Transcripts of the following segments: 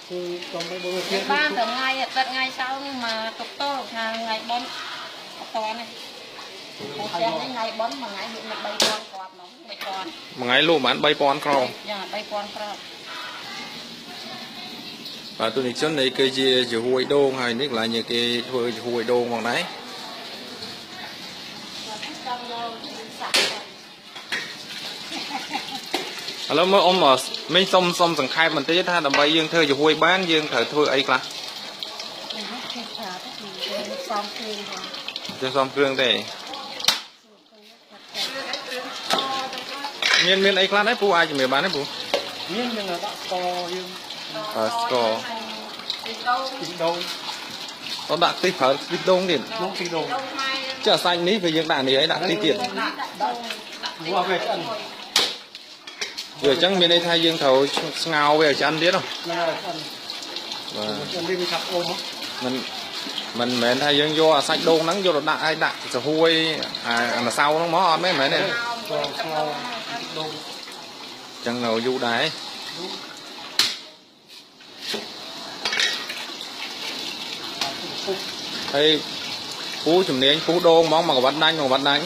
គឺតំបីបទៀត បានតែថ្ងៃអាទិត្យ ថ្ងៃសៅរ៍នេះមកតុកតថាថ្ងៃបុណ្យអត់តនេះ ពូផ្ទះនេះថ្ងៃបុណ្យមួយថ្ងៃលក់មក 3000 គ្រាប់ហ្មង 3000 មួយថ្ងៃលក់ប្រហែល 3000 គ្រាប់ ចា 3000 គ្រាប់។ បាទ ទូនិជន នេះគឺជាជាហួយដូង ហើយនេះកន្លែងគេធ្វើជាហួយដូងផងដែរ។ ឥឡូវមើលអ៊ំមិញ សុំសង្ខេបបន្តិចថា ដើម្បីយើងធ្វើជាហួយបាន យើងត្រូវធ្វើអីខ្លះ? សំគ្រឿងផង ចេះសំគ្រឿងទេ មានអីខ្លះដែរពូ អាចជំរាបបានទេពូ? មាន យើងដាក់ស្ករ យើង អឺស្ករ ទីដូង ទីដូង តដាក់ខ្ទិះ ប្រើខ្ទិះដូងទៀត ដូងទីដូង ចា សាច់នេះវាយើងដាក់នេះហើយ ដាក់ខ្ទិះទៀត ដាក់ ព្រោះវាឆ្អិន វាអញ្ចឹង មានន័យថាយើងត្រូវស្ងោរវាឲ្យឆ្អិនទៀតហ៎? ហ្នឹងហើយ ឆ្អិន បាទ ឆ្អិននេះវាឆាប់អូម មិនមែនថាយើងយកអាសាច់ដូងហ្នឹងយកទៅដាក់ ឲ្យដាក់សហួយអាម្សៅហ្នឹងមក អត់មែន មែនទេ? ស្ងោរដូងអញ្ចឹងនៅយូរដែរ ហើយពូជំនាញពូដូងហ្មង មកកវ៉ាត់ដាញ់ មកកវ៉ាត់ដាញ់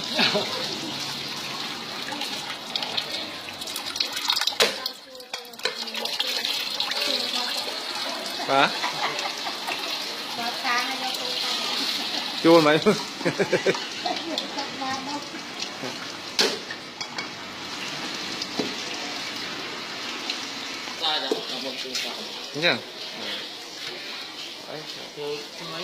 បាទ ជួលមែន អញ្ចឹង អីធ្វើថ្មី